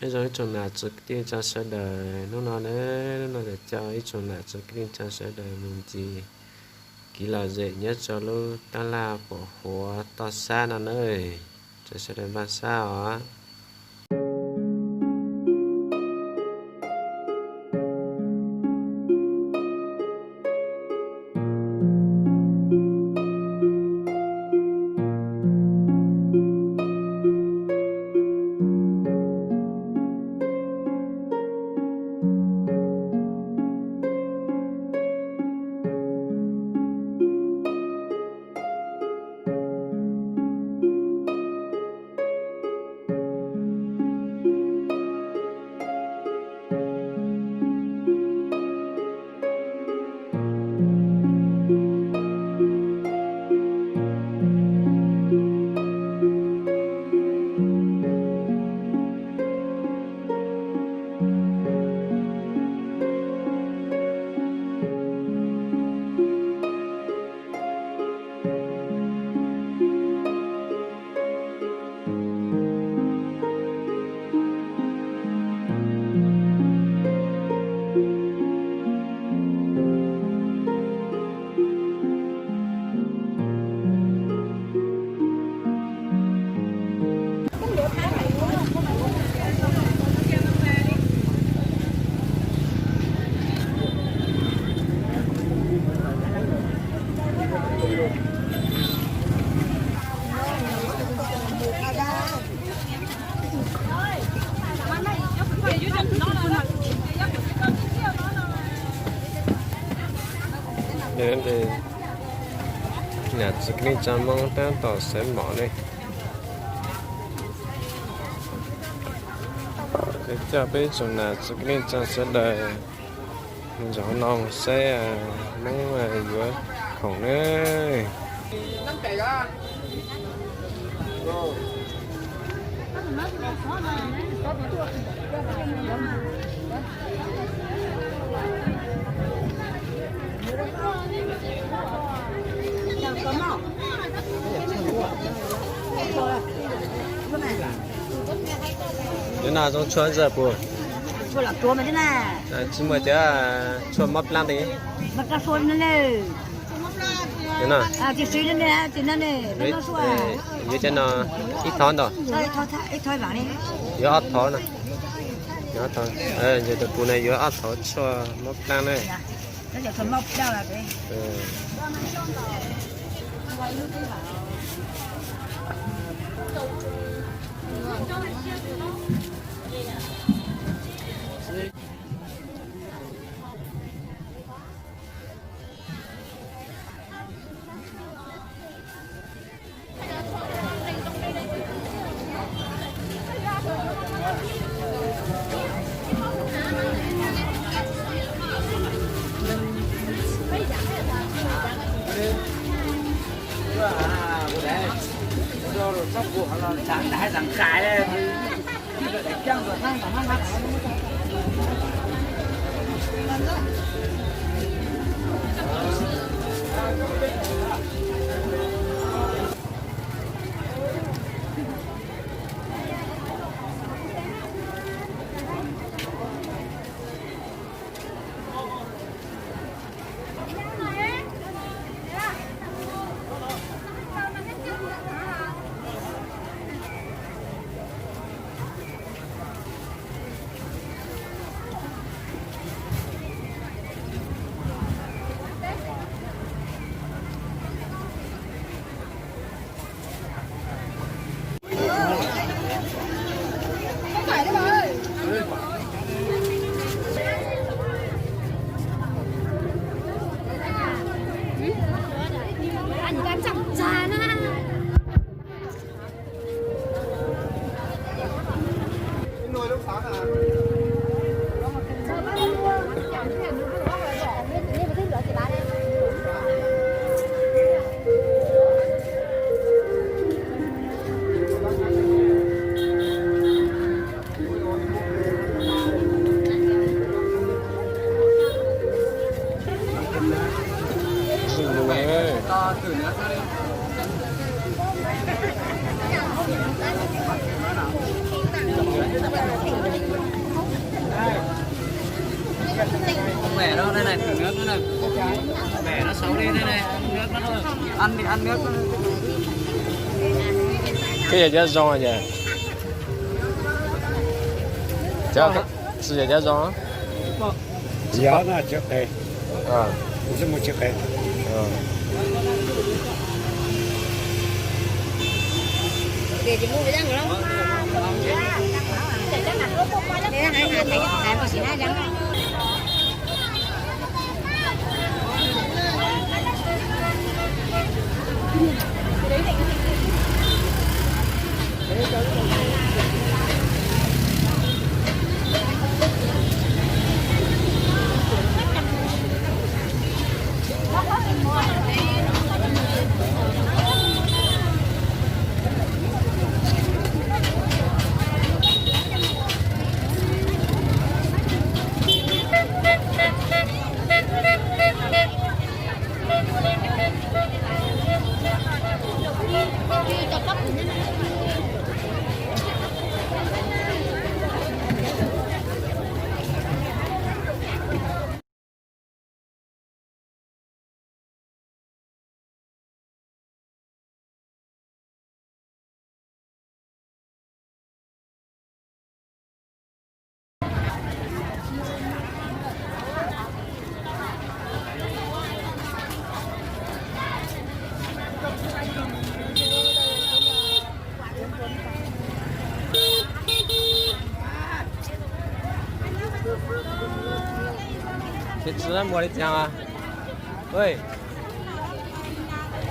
Nyob zoo ib tsoom nam txiv kwv tij neej tsa sawv daws, hnub no na, hnub no kuv coj ib tsoom nam txiv kwv tij neej tsa sawv daws mus ncig kev lom zem nyob rau lub tab laj pem huv toj sab no na, rau sawv daws npaj sab os. Nam txiv kwv tij neej tsa Hmoob tab tom xeev mom ne. Coj peb tsoom nam txiv kwv tij neej tsa sawv daws mus zaum no saib Hmoob yuav khoom na. Cov no zoo tshuaj ntxawg puas? Tsis muaj cov tshuaj mob plab ntawd. Yuav cov no ib thov ntau. Yuav ob thov no. Yuav ob thov. Tus pus no yuav ob thov tshuaj mob plab na. Koj yog cov zoo ces. Cov, tsis yog cov zoo. Yog no, tsis qe. Tsis qe. Thiab txiv na muag li caag? Ua,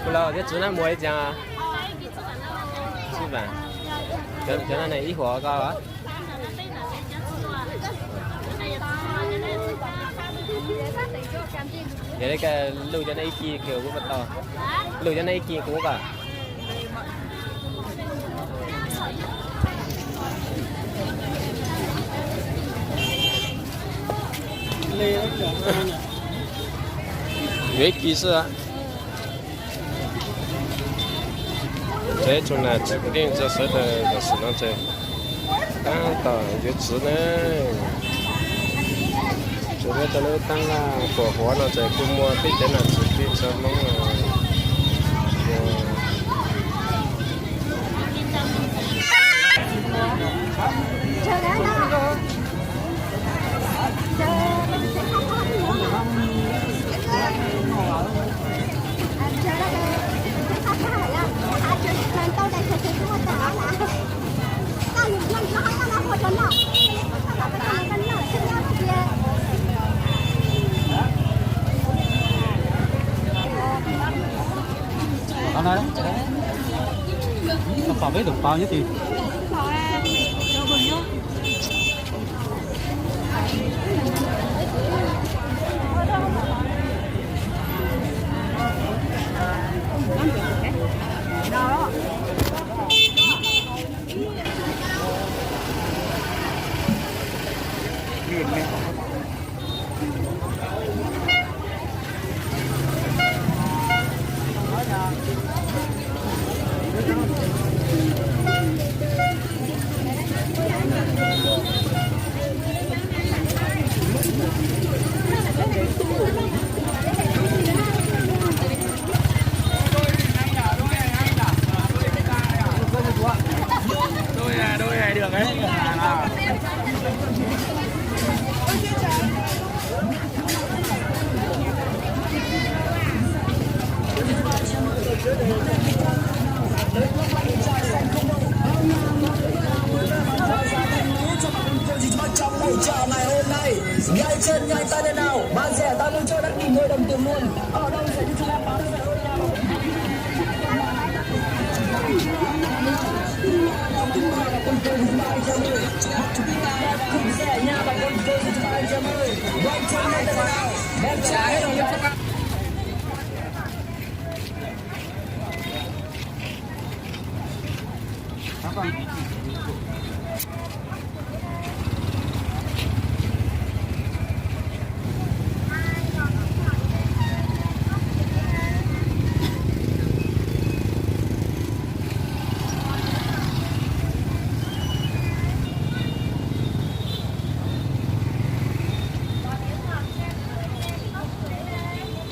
kuv los thiab txiv na muag li caag? Cov no ne ib huam ko. Yog li luj cov no ib kis kuv muab tau. Luj cov no ib kis kuv kom. Yuav ib kis xwb. Ces tsoom nam txiv kwv tij neej tsa sawv daws tam sim no ces tab tom yuav txiv ne. Tsuas muab cov lub taab laj puas huav no ces kuj muaj peb cov nam txiv kwv tij neej tsa Hmoob no. Pom peb tus pov nyob twg? Trong buổi chào ngày hôm nay, nhảy chân nhảy tay lên nào, bạn trẻ tám mươi triệu đã kịp ngồi đồng tiền luôn. Ở đâu sẽ như chúng ta bán.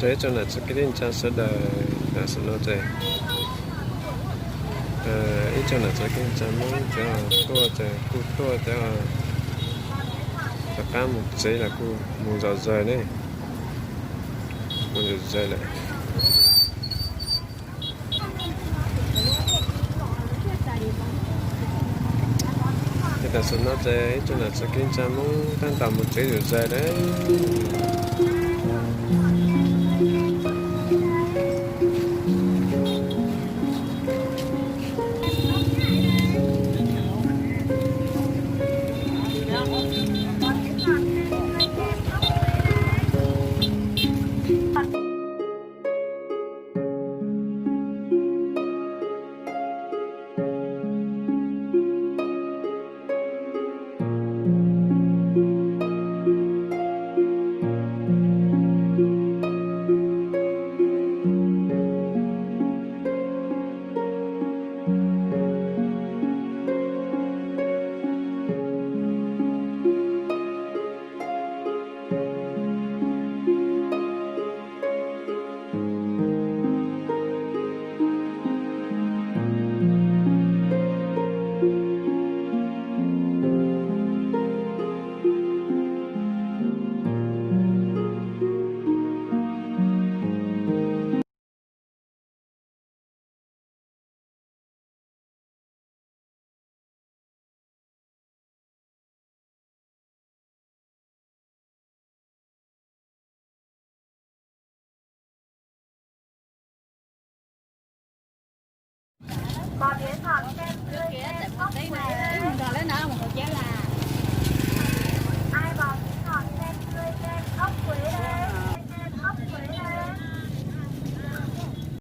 Ib tsoom nam txiv kwv tij neej tsa sawv daws, tam sim no ces ib tsoom nam txiv kwv tij neej tsa Hmoob cov tuaj ces kuj tuaj cov rov qab mus tsev los kuj mus zom zaws ne, mus zom zaws lawm. Ces tam sim no ces ib tsoom nam txiv kwv tij neej tsa Hmoob tab tom mus tsev zom zaws lawm.